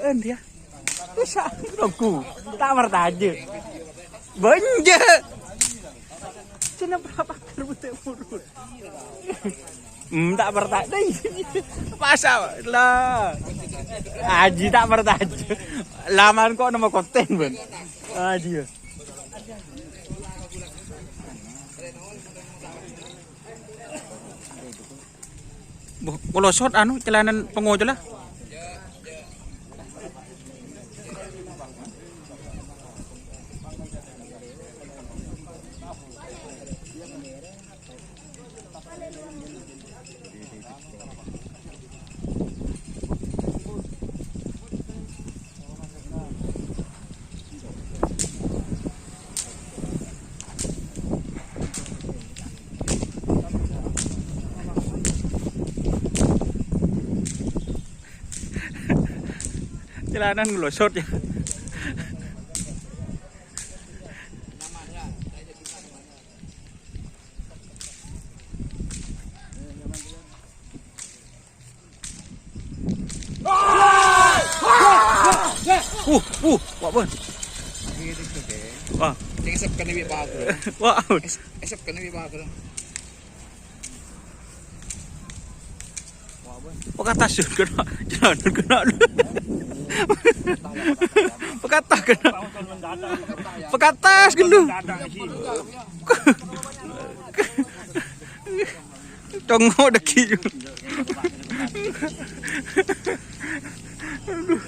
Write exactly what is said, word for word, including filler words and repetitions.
Kan dia. Bisa nunggu. Tak bertaja. Banyak. Cina berapa kerbutan urut? Hmm, tak bertaja. Masa lah. Aji tak bertaja. Laman kok nama konten, Ben. Aji ya. Bo, kolosot anu, celana pengojo lah. Celana ngelosot ya. Uh, uh, wah, Ben. Wah. Cek esep kene wi' bagus. Wah. Es-, esep kene wi' bagus. Pekatas, kena, jalan kena. Pekatas kena. Pekatas ghâllu. Tongo dâgghi'. Aduh.